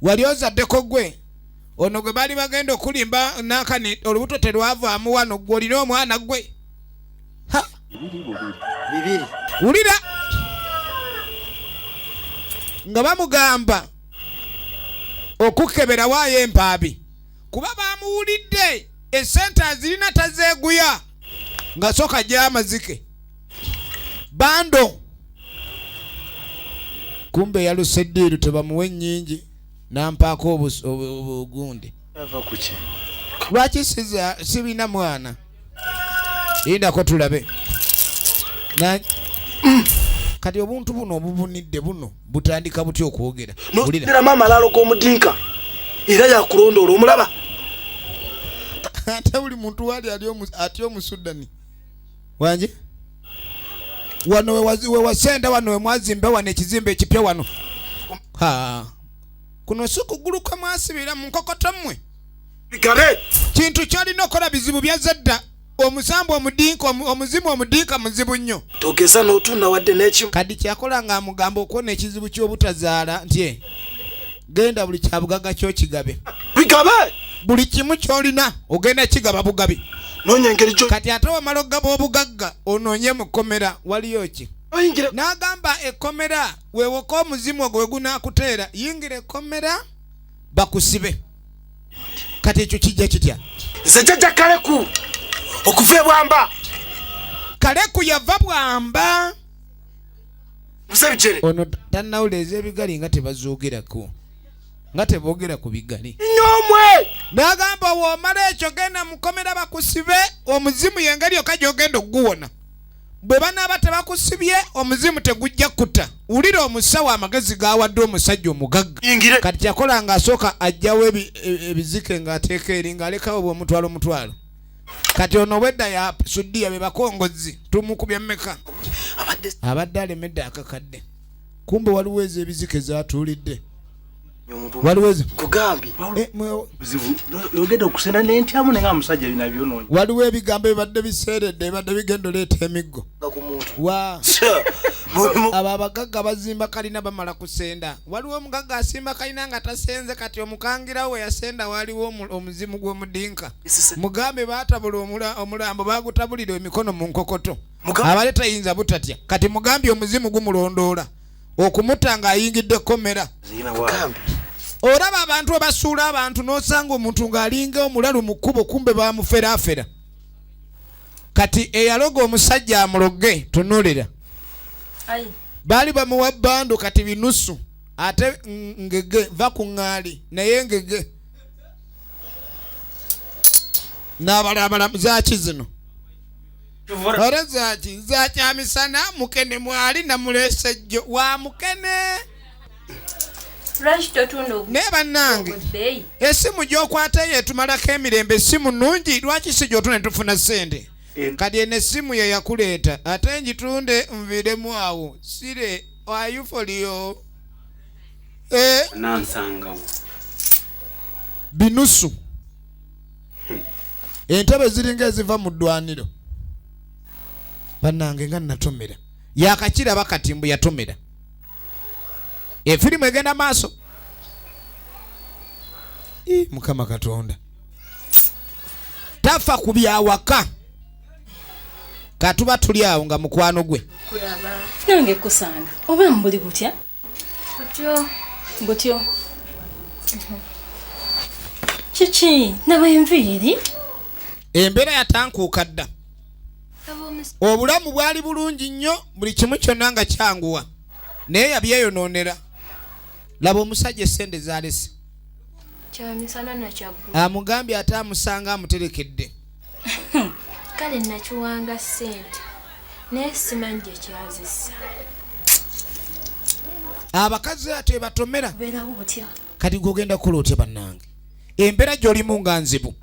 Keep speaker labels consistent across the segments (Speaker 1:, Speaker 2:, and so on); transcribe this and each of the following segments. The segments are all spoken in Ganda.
Speaker 1: Wali ozaddeko gwe? Ono gwe baali bagenda okulimba nankani olubuto terwavaamu wano, gwe olina omwana gwe? Ha!
Speaker 2: Bibiri.
Speaker 1: Wulira nga bamugamba okukebera waayo empaabi kuba bamuwulidde esente azirina tazeeguya nga soka gyamazike bando kumbe yaluse eddiiru tebamuwa ennyingi nampaako obugundi. Lwaki sibina mwana? Lindako tulabe. Kati obuntu buno obubunidde buno butandika butya okwogera?
Speaker 2: Nodiramu amalaalo g'omudinka era yakulondoola omulaba.
Speaker 1: Ate buli muntu wali ali atya omusudani wanje wano wewasenda wano wemwazimba wano ekizimbe ekipya wano. Ha, kuno si kugulu kwe mwasibira mu nkokoto mmwe.
Speaker 2: Bigabe.
Speaker 1: Kintu kyolina okukola bizibu byazze dda. Omusambu omudinka, omuzimu omudinka muzibu nnyo.
Speaker 2: Togeza n'otunda wadde n'ekimu.
Speaker 1: Kadi kyakola ng'amugamba okuwona ekizibu ky'obutazaala nti genda buli kyabugaga kyokigabe.
Speaker 2: Bigabe.
Speaker 1: Buli kimu ky'olina ogenda kigaba bugabi.
Speaker 2: Noonya engeri gyo.
Speaker 1: Kati ate wamala okugaba obugagga onoonye mu kkomera waliyo ki?
Speaker 2: Oyingira.
Speaker 1: N'agamba ekkomera weewoka omuzimu ogwo we gunaakuteera, yingira ekkomera bakusibe. Kati ekyo kijja kitya?
Speaker 2: Nze jjajja Kaleku okuva e Bwamba.
Speaker 1: Kaleku yava Bwamba.
Speaker 2: Nze Bijere.
Speaker 1: Ono tannawulira ez'ebigali nga tebazoogerako, nga teboogera ku bigali.
Speaker 2: Nnyomwe.
Speaker 1: N'agamba w'omala ekyo genda mu kkomera bakusibe, omuzimu y'engeri yokka gy'ogenda okuguwona. Bwe banaaba tebakusibye omuzimu tegujja kutta. Wulira omusawo amagezi g'awadde omusajja omugagga.
Speaker 2: Yingire.
Speaker 1: Kati kyakola ng'asooka aggyawo ebizike ng'ateeka eri ng'alekawo bw'omutwalo omutwalo. Kati ono obwedda ya Sudiya be bakongozzi tumukubye mmeka? Abadde alemedde akakadde. Kumbe waliwo ez'ebizike z'atuulidde. Waliwo ezo.
Speaker 2: Kugambye.
Speaker 3: Yogedde okusenda n'entyamu naye nga musajja bino abyonoonye.
Speaker 1: Waliwo ebigambo ebibadde biseeredde ebibadde bigenda oleeta emiggo. Wa. Abo abagagga bazimba kalina bamala kusenda. Waliwo omugagga asimba kalina nga tasenze, kati omukangirawo we yasenda waliwo omuzimu gw'omudinka. Mugambe baatabula omulambo baagutabulira emikono mu nkokoto. Abale tayinza butatya. Kati mugambye omuzimu gumulondoola okumutta ng'ayingidde ekkomera. Olaba abantu abasuula abantu n'osanga omuntu ng'alinga omulalu mu kkubo kumbe baamuferaafera. Kati eyaloga omusajja amuloge tunuulira. Baali bamuwa bando kati binusu ate ngege va ku ŋŋaali naye ngege. N'abalabala zaaki zino? Ore zaaki? Zakyamisana mukene mwali namuleese jjo wa mukene. Naye bannange esimu gy'okwata eyo etumalako emirembe, essimu nnungi, lwaki si gy'otunda ne tufuna ssente? Kati eno essimu ye yakuleeta ate ngitunde nviiremu awo sire ayufoliyo.
Speaker 4: Nansangawo.
Speaker 1: Binusu. Entebe ziringa eziva mu ddwaniro. Bannange nga natomera. Yakakiraba kati mbu yatomera. Efirimu egenda maaso. Ii, Mukama Katonda. Tafa ku byawaka. Katuba tuli awo nga mukwano gwe.
Speaker 5: Kulaba.
Speaker 6: Nange kusanga. Oba mbuli butya?
Speaker 5: Butyo.
Speaker 6: Butyo. Kiki? Naba enviiri?
Speaker 1: Embeera yatankuuka dda. Obulamu bwali bulungi nnyo, buli kimu kyonna nga kyanguwa. Naye yabyeyonoonera. Laba omusajja essente z'alese.
Speaker 5: Kyamisana na kyaggulo.
Speaker 1: Amugambye ate amusanga amuterekedde.
Speaker 5: Kale nakiwanga ssente naye simanyi gye kyazissa.
Speaker 1: Abakazi ate batomera.
Speaker 6: Beerawo otya?
Speaker 1: Kati gwe ogenda kukola otya bannange? Embeera gy'olimu nga nzibu.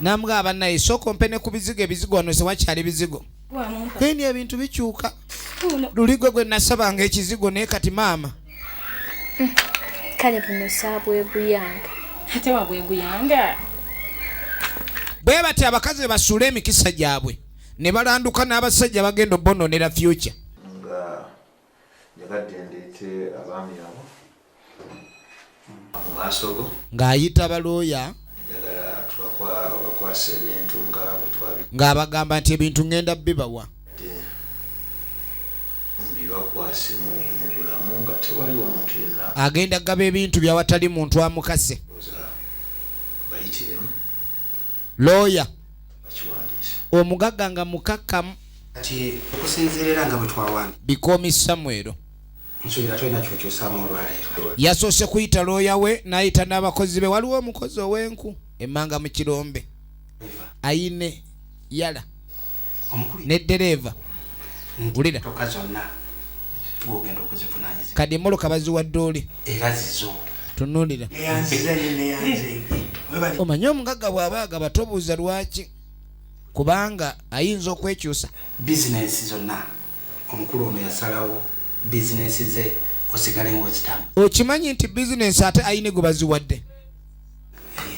Speaker 1: Namugamba bannaye sooka ompe ne ku bizigo, ebizigo wano tewakyali bizigo. Then ebintu bikyuka. Luli gwe gwe nasabanga ekizigo naye kati maama.
Speaker 5: Kale buno saabweguyanga.
Speaker 6: Ate wabweguyanga?
Speaker 1: Bwe batyo abakazi basuula emikisa gyabwe ne balanduka n'abasajja bagenda obononera future.
Speaker 7: Nga njagadde ndeete abaami abo.
Speaker 4: maaso go.
Speaker 1: Ng'ayita balooya.
Speaker 4: Njagala tubakwasa ebintu nga bwe twabi
Speaker 1: Ng'abagamba nti ebintu ŋŋenda bibawa.
Speaker 4: Mbibakwase mu bulamu nga tewaliwo muntu yenna.
Speaker 1: Agenda gaba ebintu byawatali muntu amukase.
Speaker 4: Bayitiremu.
Speaker 1: Looya.
Speaker 4: Bakiwandiise.
Speaker 1: Omugagga nga mukakkamu.
Speaker 7: Kati okusinziira era nga bwe twawandiika.
Speaker 1: Bikomi Samuel.
Speaker 7: Nsuubira tolina ky'okyusaamu olwaleero.
Speaker 1: Yasoose kuyita looya we n'ayita n'abakozi be. Waliwo omukozi ow'enku emmanga mu kirombe ayine yala ne ddereeva. Wulira.
Speaker 7: Toka zonna gw'ogenda okuzivunaanyizibwa.
Speaker 1: Kati emmotoka baziwadde oli.
Speaker 7: Era zizo.
Speaker 1: Tunuulira.
Speaker 2: Neyanziza nnyo, neyanzeege. Webale.
Speaker 1: Omanyi omugagga bw'aba agaba tobuuza lwaki, kubanga ayinza okwekyusa.
Speaker 7: Bizinensi zonna omukulu ono yasalawo bizinensi ze osigale ng'ozitambuza.
Speaker 1: Okimanyi nti bizinensi ate ayine gwe baziwadde.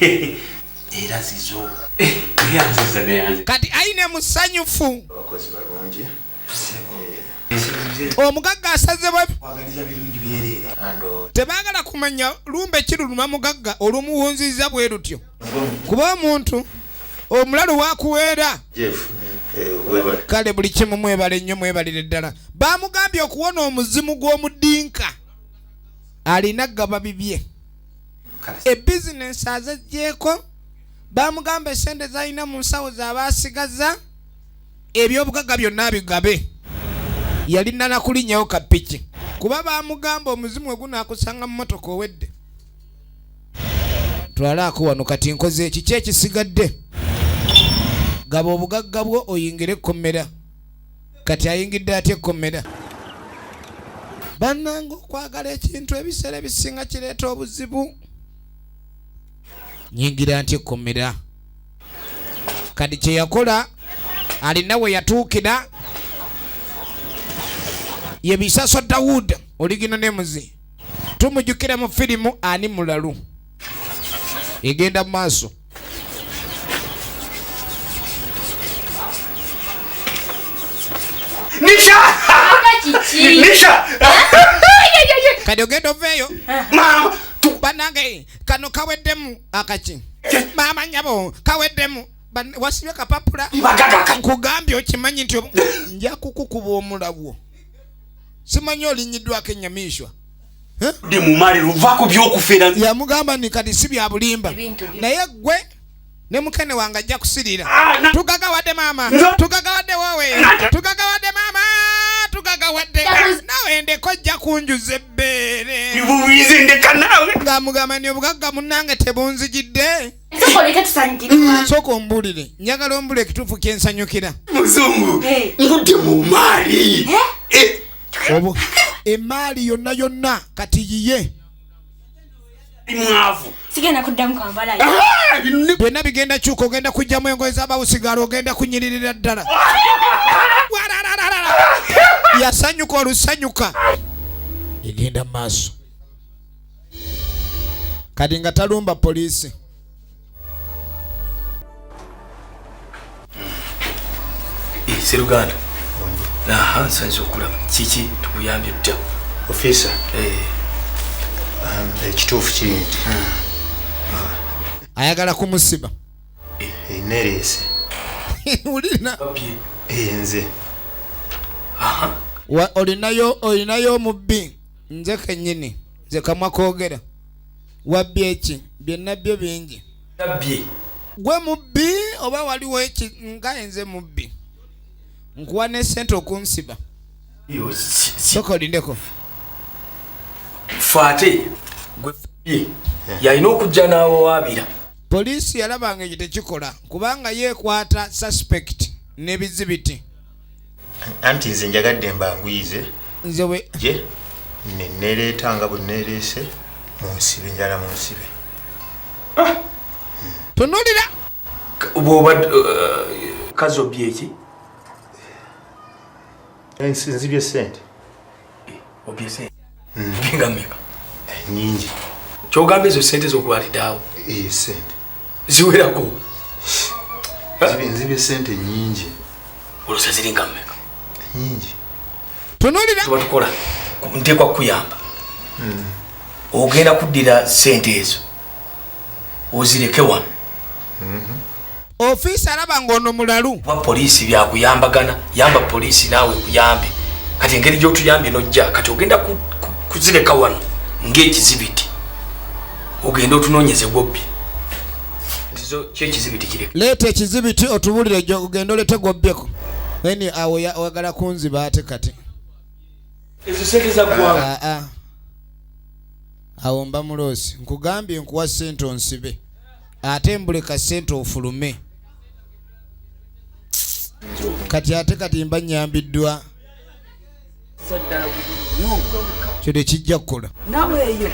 Speaker 7: Era zizo.
Speaker 8: Neyanziza, neyanziza.
Speaker 1: Kati ayine musanyufu.
Speaker 4: Abakozi balungi.
Speaker 1: Omugagga asaze bwe.
Speaker 2: Kwagaliza birungi byereere.
Speaker 1: Tebaagala kumanya lumbe kiruluma mugagga olumuwunzizza bwe lutyo, kuba omuntu omulalu wakuweera.
Speaker 4: Jeff, webale.
Speaker 1: Kale buli kimu mwebale nnyo, mwebalire ddala. Bamugambye okuwona omuzimu gw'omudinka alina gaba bibye. Ebizinensi azaggyeko. Bamugamba esente zalina mu nsawo z'aba asigaza, ebyobugagga byonna abigabe. Yalina nakulinnyawo kapiki, kuba bamugamba omuzimu we gunaakusanga mu motoka owedde. Twalaako wano. Kati nkoze ekiki ekisigadde? Gaba obugagga bwo oyingire ekkomera. Kati ayingidde atya ekkomera? Bannanga, okwagala ekintu ebiseera ebisinga kireeta obuzibu. Nyingira ntya ekkomera? Kati kyeyakola, alina we yatuukira ye Bisaso Dawud oligino nemuzi tumujjukira mu firimu Ani Mulalu. Egenda mu maaso.
Speaker 2: Nisha!
Speaker 5: Kiki?
Speaker 2: Nisha!
Speaker 1: Kati ogenda oveeyo.
Speaker 2: Mama!
Speaker 1: Bannange, kano kaweddemu akaki. Maama nyabo, kaweddemu. Wasibye kapapula.
Speaker 2: Bagagaka.
Speaker 1: Nkugambye okimanyi nti nja kukukuba omulabwo. Simanyi olinyiddwako ennyamiishwa.
Speaker 2: Ndi mumale luva ku byokufera.
Speaker 1: Yamugamba ni kati si bya bulimba.
Speaker 5: Ebintu byo.
Speaker 1: Naye gwe ne mukene wange ajja kusirira.
Speaker 2: Ah,
Speaker 1: Tugagawadde maama. Tugagawadde wowe. Tugagawadde maama. Tugagawadde. Nawe ndeko ojja kunjuza ebbeere.
Speaker 2: Bubize ndeka naawe.
Speaker 1: Ng'amugamba ni obugagga munnange tebunzijidde.
Speaker 5: Tukoleke tusanyukire.
Speaker 1: Sooka ombuulire, njagala ombule ekituufu kyensanyukira.
Speaker 2: Muzungu. Ngudde mu maali. Eh.
Speaker 1: Obu emaali yonna yonna kati yiye.
Speaker 2: Mwavu.
Speaker 5: Sigenda kuddamu kwambala.
Speaker 2: Ah, bino
Speaker 1: Byonna bigenda kyuka, ogenda kugyamu engoye z'abawusigala, ogenda kunyiririra ddala. Wararararara. Yasanyuka olusanyuka. Egenda mu maaso. Kati nga talumba poliisi.
Speaker 8: Seruganda, aha, nsanze okulaba. Kiki, tukuyambye tutya?
Speaker 4: Officer, ekituufu kiri nti
Speaker 1: Ayagala kumusiba.
Speaker 4: nereese.
Speaker 1: Wulira.
Speaker 4: Nze.
Speaker 1: Olinayo omubbi. Nze kennyini, nze kamwa koogera. Wabbye eki? Byonna byo bingi.
Speaker 8: Nabbye.
Speaker 1: Gwe mubbi oba waliwo eki? Nga nze mubbi, nkuwa ne sente okunsiba.
Speaker 8: Yo,
Speaker 1: Soka olindeko.
Speaker 8: Fe ate gwe bbye yalina okujja n'awawaabira.
Speaker 1: Poliisi yalabanga ekyo tekikola, kubanga yeekwata suspect n'ebizibiti.
Speaker 4: Anti nze njagadde mbanguyize.
Speaker 1: Nze we
Speaker 4: Je nenereeta nga bwe nereese munsibe, njala munsibe.
Speaker 1: Tunulira.
Speaker 8: Bw'oba kazi obbye eki?
Speaker 4: Nzibye sente.
Speaker 8: Obbye sente nga mmeka?
Speaker 4: Nyingi.
Speaker 8: Kyogamba ezo sente z'okwalidde awo?
Speaker 4: Sente
Speaker 8: ziwerako.
Speaker 4: Nzibye sente nyingi.
Speaker 8: Olowooza ziri nga mmeka?
Speaker 4: Nyingi.
Speaker 1: Tunulira.
Speaker 8: Tuba tukola nteekwa kukuyamba. Ogenda kuddira sente ezo ozireke wano.
Speaker 1: Ofiisi alaba ng'ono mulalu.
Speaker 8: Kuba poliisi byakuyambagana, yamba poliisi naawe kuyambe. Kati engeri gyotuyambye nojja, kati ogenda kuzireka wano ng'ekizibiti, ogenda otunoonyeze gwobbi ntizo kyekizibiti kireka.
Speaker 1: Leeta ekizibiti otubulire ogenda olete gwobbeko. Eni awo oyagala kunziba ate kati.
Speaker 8: Ezo sente za ggwanga.
Speaker 1: Ah, ah. Awo mba muloosi, nkugambye nkuwa ssente onsibe, ate mbuleka ssente ofulume. Kati ate kati mba nyambiddwa, kyo tekijja kukola.
Speaker 9: Nawe eyo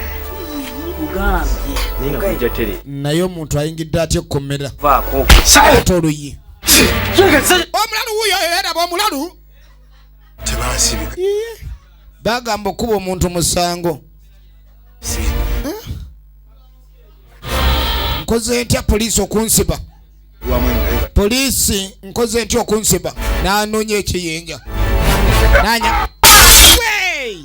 Speaker 9: ugambye.
Speaker 3: Naye nga kujja tere.
Speaker 1: Naye omuntu ayingidde atya ekkomera?
Speaker 3: Vaako.
Speaker 1: Ate oluyi omulalu wuuyo, eraba omulalu.
Speaker 4: Tebansibika.
Speaker 1: Bagamba okuba omuntu musango. Nkoze ntya poliisi okunsiba? Poliisi nkoze ntya okunsiba? Nanoonya ekiyinja nanya. Wey!